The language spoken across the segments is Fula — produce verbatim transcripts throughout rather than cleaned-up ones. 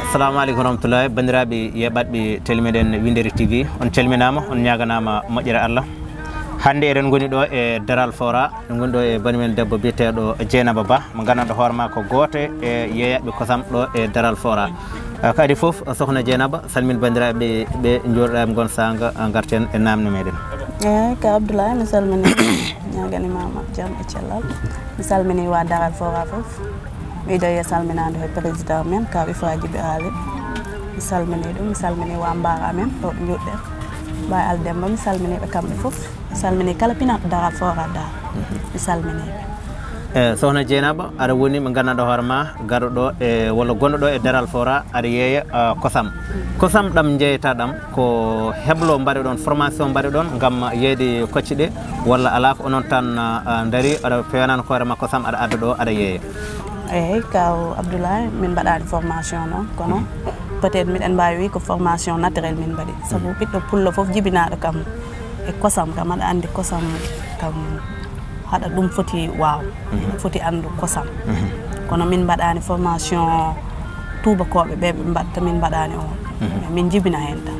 Assalamu aleykum warahmatullahi, banndiraaɓe yeeɓatɓe télé meɗen Windere T V, on calminaama, on ñaaganaama moƴƴere Allah. Hannde eɗen ngoni ɗo e Daral Fora, eɗen ngoni ɗo e banndi men debbo biyeteeɗo Jeynaba Ba, mo nganndanɗaa hoore maa ko gooto e yeeyaaɓe kosam ɗo e Daral Fora. Eh, ko adii fof, Sokhna Jeynaba, salmin banndiraaɓe ɓe njoɗɗaa e ngon saanga, eh, ngarten e naamne meɗen. Eeyi, ka Abdoulaye, mi salmini, ñaaganii ma jam e cellal. Mi salmini waa Daral Fora fof. Mi idoyi e salminaande he président men, ka Ifra Djiby Ali. Mi salmini ɗum, mi salmini waa Mbara men, ɗo ɓe njoɗɗen. Baye Ali Demba, mi salmini ɓe kamɓe fof. Mi salmini kala pinal Daral Fora Daara. Mi salmini ɓe. Eh, Sokhna Jeynaba, aɗa woni mo nganndanɗaa hoore maa, garɗo ɗo e, walla gonɗo ɗo e Daral Fora, aɗa yeeya, ah, kosam. Kosam ɗam njeeyata ɗam, ko heblo mbaɗe ɗon, formation mbaɗe ɗon ngam yeeyde kocce ɗe, walla alaa ko onon tan, ah, ndari, aɗa feewnani hoore maa kosam, aɗa adda ɗo, aɗa yeeya? Eeyi, kaw Abdoulaye, min mbaɗaani formation noon, kono peut-être miɗen mbaawi wii ko formation naturelle min mbaɗi. Sabu ɓiɗɗo pullo fof jibinaaɗo kam e kosam, kam aɗa anndi kosam kam haɗa ɗum foti waaw, foti anndu kosam. Kono min mbaɗaani formation tuubakooɓe ɓe ɓe mbaɗta, min mbaɗaani on. Min njibina heen tan.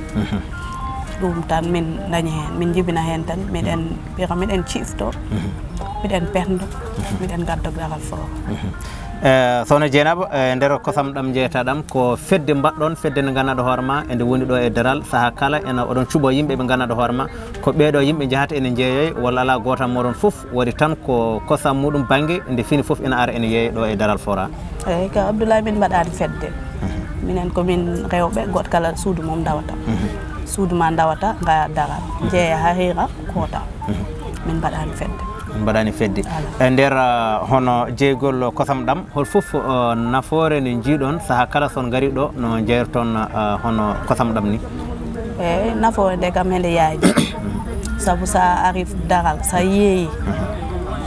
Ɗum tan min ndañi heen. Min njibina heen tan, miɗen ɓira, miɗen ciifto, miɗen pehndo, miɗen ngadda daral fof. Eh, Sokhna Jeynaba, e nder kosam ɗam njeeyata ɗam, ko fedde mbaɗɗon, fedde nde nganndanɗaa hoore maa, ende woni ɗo e daral, sahaa kala ene oɗon cuɓo yimɓe ɓe nganndanɗaa hoore maa, ko ɓeeɗo yimɓe njahata ene njeeyoya, walla alaa gooto e mooɗon fof waɗi tan ko kosam muɗum bannge, nde fini fof ene ara ene yeeya ɗo e Daral Fora? Eeyi, ka Abdoulaye, min mbaɗaani fedde. Minen ko min rewɓe, gooto kala suudu mum ndawata. Suudu maa ndawata, ngaa daral. Njeeya haa hiira, koota. Min mbaɗaani fedde. Min mbaɗaani fedde. Alaa. E nder, ah, hono jeygol kosam ɗam, hol fof, ah, nafoore nde njiiɗon sahaa kala so on ngarii ɗo, no njeyrton, ah, hono kosam ɗam ni? Eeyi, nafoore nde kam hende yaaji. Sabu so a arii daral, so a yeeyi,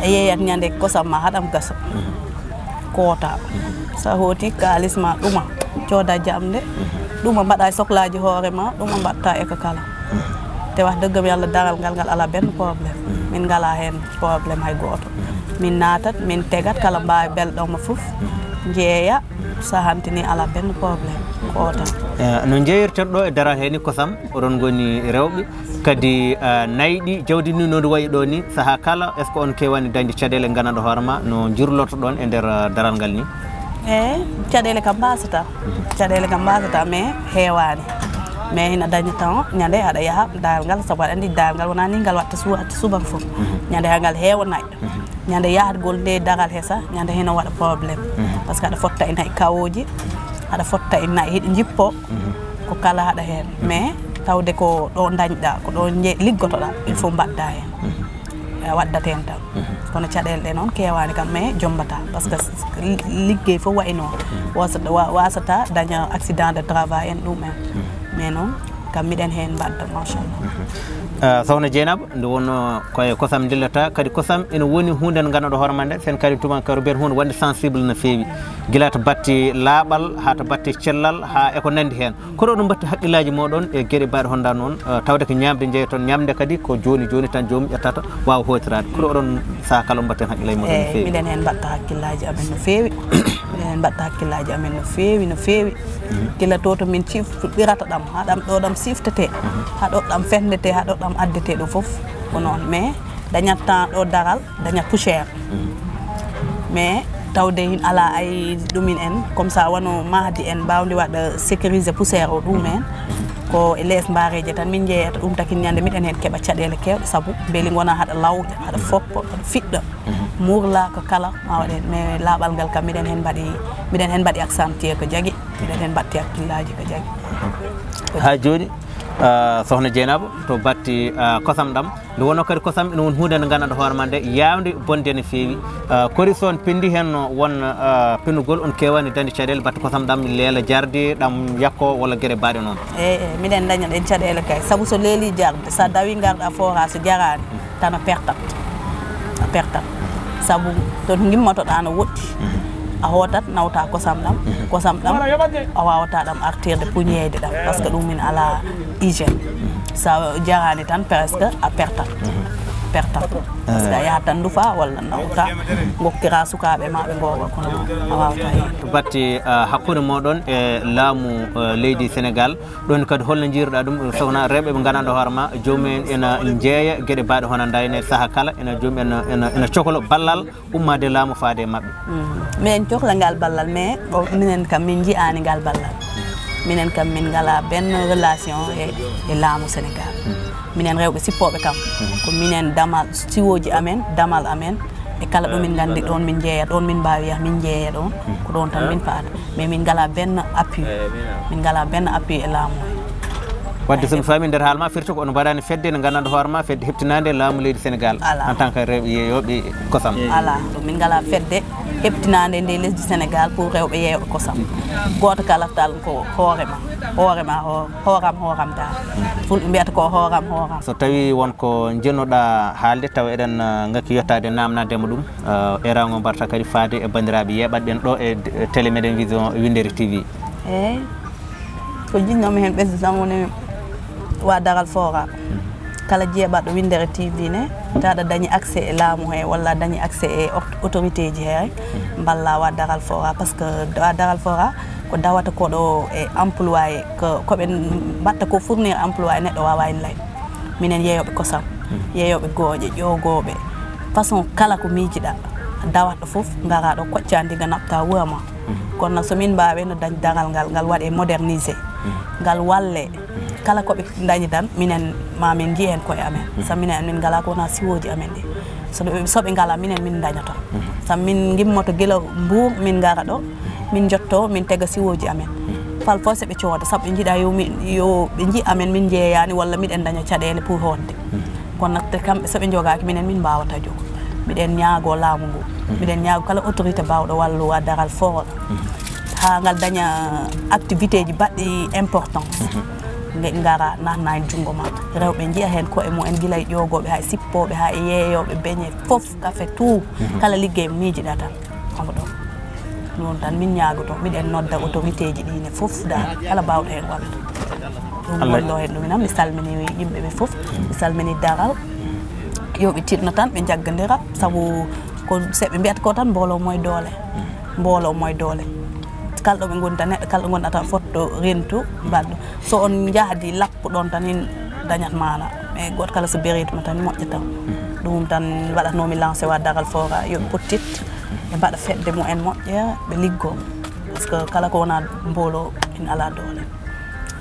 a yeeyat ñande kosam maa haɗam gasa. Koota. So a hooti kaalis maa ɗuma, cooda jamɗe, ɗuma mbaɗa e soklaaji hoore maa, ɗuma mbaɗta e ko kala. Te wax dëgg Yàlla daral ngal, ngal alaa benn problème. Min ngalaa heen problème hay gooto. Min naatat, min tegat kala mbaawi belɗo ma fof. Njeeya, so a hantinii alaa benn problème. Koota. Eh, no njeeyirten ɗo e daral hee ni kosam, oɗon ngoni rewɓe, kadi, eh, nayi ɗi, jawdi ni no ndi wayi ɗo ni, sahaa kala, est-ce que on keewaani dañde caɗeele nganndanɗaa hoore maa no njirlotoɗon e nder, eh, daral ngal ni? Eeyi, caɗeele kam mbaasataa. Caɗeele kam mbaasataa, mais heewaani. Mais hina daña tan ñande aɗa yaha daral ngal, sabu aɗa anndi daral ngal wonaa ni ngal waɗta su-, waɗta subaka fof. Ñande haa ngal heewa nayi. Ñande yahatgol nde daral hee sah, ñande hino waɗa problème. Parce que aɗa fotta e nayi kawooji, aɗa fotta e nayi hiɗi njippo, ko kala haɗa heen. Mais tawde ko ɗo dañɗaa, ko ɗo nje-, liggotoɗaa, il faut mbaɗda heen. A waddat heen tan. Kono caɗeele ɗe noon keewaani kam, mais jombataa. Parce que s-, s-, li-, liggey fof wayi noon. Wasata, wa-, wasata daña accident de travail en ɗum en. Mais noon, kam miɗen heen mbaɗda, machallah. Eh, Sokhna Jeynaba, nde wonno ko e kosam ndillata, kadi kosam ene woni huunde nde nganndanɗaa hoore maa nde, sen kadi tubankooɓe mbiyata huunde wonde sensible no feewi. Gila to batte laaɓal, haa to batte cellal, haa e ko nanndi heen. Kono oɗon mbaɗta hakkillaaji mooɗon e geɗe mbaɗe honda noon, eh, tawde ko ñaamde njeeyton, ñaamde kadi ko jooni jooni tan joomum ƴettata, waawa hootiraade. Kono oɗon sahaa kala on mbaɗten hakkillaaji mooɗon no feewi. Eeyi, miɗen heen mbaɗta hakkillaaji amen no feewi. Miɗen heen mbaɗta hakkillaaji amen no feewi, no feewi. Gila to, to min cif-, fuɗɗirata ɗam, haa ɗam ɗo ɗam siftetee, haa ɗo ɗam fendetee, haa ɗo ɗam addetee ɗo fof. Ko noon, mais dañat tan ɗo daral, daña poussière. Mais tawde hin alaa ay ɗumin en, comme ça wano mahdi en mbaawdi waɗa sécuriser poussière o ɗum en. Ko e les mbareeje tan min njeeyata ɗum, takin ñande miɗen heen keɓa caɗeele keewɗe, sabu beeli ngona haɗa lawƴa, haɗa foppa, haɗa fiɗɗa. Muurlaaka kala ma waɗe, mais laaɓal ngal kam miɗen heen mbaɗi, miɗen heen mbaɗi accentuer ko jagi, miɗen heen mbaɗti hakkillaaji ko jagi. Haa jooni, ah, Sokhna Jeynaba, to batte, ah, kosam ɗam, nde wonno kadi kosam ene woni huunde nde nganndanɗaa hoore maa nde yaawnde bonde no feewi. Ah, kori so on penndi heen won, ah, pennugol, on keewaani dañde caɗeele batte kosam ɗam leela jarde, ɗam yakko walla geɗe mbaɗe noon? Eeyi, eeyi, miɗen daña ɗeen caɗeele kay. Sabu so leelii jarde, so a dawii ngarɗaa fooraa, so jaraani, tan a pertat. A pertat. Sabu to ngimmotoɗaa no woɗɗi. A hootat, nawta kosam ɗam. Kosam ɗam, a waawataa ɗam artirde, puñeede ɗam, parce que ɗum min alaa hygiène. So a jaraani tan, presque a pertat. perta. Parce que a yahat tan ndufa walla nawta, ngokkira sukaaɓe ma ɓe ngoowa, kono a waawata heen. Batte, ah, hakkunde mooɗon e laamu, eh, leydi Senegaal, ɗoon kadi holno njiiruɗaa ɗum, sohna, rewɓe ɓe nganndanɗo hoore ma, joomum en ena njeeya geɗe baɗe hono ndayne saha kala, ena joomum ena, ena, ena cokolo ballal ummaade laamu faade e maɓɓe? Mm. Minen cohla ngal ballal, mais o, minen kam min njiyaani ngal ballal. Minen kam min ngala benn relation e, e laamu Senegaal. Minen rewɓe sippooɓe kam, ko minen damal, siwooji amen, damal amen, e kala ɗo min nganndi ɗoon min njeeya, ɗoon min mbaawi yah, min njeeya ɗoon, ko ɗoon tan min paata. Mais min ngala benn appui, min ngala benn appui e laamu o. Wadde so mi faami nder haal ma, firti ko on mbaɗaani fedde nde nganndanɗo hoore ma, fedde heɓtinaande laamu leydi Senegaal, alaa, en tant que rewɓe yeeyooɓe kosam. Alaa, min ngala fedde heɓtinaande nde lesdi Senegaal pour rewɓe yeeyooɓe kosam. Gooto kala tan ko hoore ma, hoore ma, ho-, hooram, hooram dal. Fulɓe mbiyata ko hooram, hooram. So tawi won ko njiɗnoɗaa haalde, tawa eɗen, uh, ngakki yottaade naamnaade mo ɗum, uh, e rawngo mbarta kadi faade e banndiraaɓe yeeɓaɓe ɓen ɗo e d-, e télé meɗen Vision Winndere T V. Eey. Ko njiɗnoomi heen ɓesde tan woni wa Daral Fora. Kala jeeɓaɗo Winndere T V ne, tawa aɗa dañi accès e laamu he, walla a dañi accès e aut-, autorité ji he, mballa wa Daral Fora. Parce que wa Daral Fora ko dawata ko ɗo e employé, ko, ko ɓe mbatta ko fournir employé, neɗɗo wawa hen lay. Minen yeeyoɓe kosam, yeeyoɓe gooƴe, ƴoogooɓe, façon kala ko miijiɗa, dawatɗo fof, ngara ɗo, koccandi ga naɓta wura ma. Kono nak so min mbaawino dañ daral ngal, ngal waɗe modernisé, ngal walle, kala ko ɓe dañi tan, minen ma min njiy heen koye amen. Sabu minen min ngala ko wona siwooji amen ɗi. So ɓe, so ɓe ngala, minen min dañoto. Sabu min ngimmoto gila Mbuur, min ngara ɗo, min njotto, min tega siwooji amen. Fal fof so ɓe cooda, sabu ɓe njiɗa yo mi, yo ɓe nji amen, min njeeyaani walla miɗen daña caɗeele pour hootde. Kono nak te kamɓe, so ɓe njogaaki, minen min mbaawata jogo. Miɗen ñaago laamu ngu. Miɗen ñaago kala autorité baawɗo wallu wa Daral Fora. Haa ngal daña activité ji baɗɗi importance. Nge ngara naatna heen junngo ma. Rewɓe njiya heen koye mumen gila e ƴoogooɓe, haa e sippooɓe, haa e yeeyooɓe, beñe, fof, café, tout. Kala liggey miijiɗa tan. Omo ɗo. Ɗum tan min ñaagoto, miɗen nodda autorité ji ɗi ne fof dal, kala baawɗo heen wallata. Ɗum Allah wonno heen ɗum ina, mi salmini yimɓe ɓe fof, mi salmini Daral. Yo ɓe tinno tan, ɓe njaggandira, sabu ko se ɓe mbiyata ko tan mbooloo mooy doole. Mbooloo mooy doole. Kala ɗo ɓe ngoni tan, neɗɗo kala ɗo ngonɗa tan fotto rentu, mbaɗɗo. So on njahdi lappo ɗon tan, hin dañat maana. Mais gooto kala so bereetima tan, moƴƴa tan. Ɗum tan waɗatnoomi lancé wa Daral Fora, yo ɓe pottit, ɓe mbaɗa fedde mumen moƴƴa, ɓe liggo. Parce que kala ko wona mbooloo, ina alaa doole.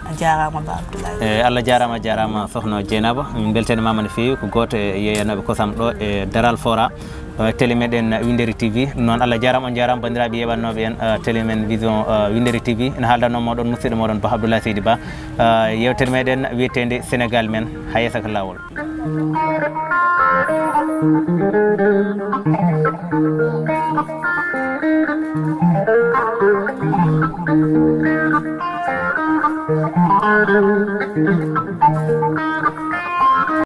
A jaaraama, Ba Abdoulaye. Eh, Allah jaaraama, a jaaraama, Sohna Dieynaba. Min mbeltaniima no feewi, ko gooto e yeeyanooɓe kosam ɗo e Daral Fora, eh, télé meɗen Winndere T V. Noon, Allah jaaraama, on njaaraama, banndiraaɓe yeeɓannooɓe en, eh, télé men Vision, eh, Winndere T V. Ina haaldanoo mooɗon musidɗo mooɗon Ba Abdoulaye Seydi Ba. Eh, yeewtere meɗen wiyeteende Senegaal men, haa yeeso ko laawol.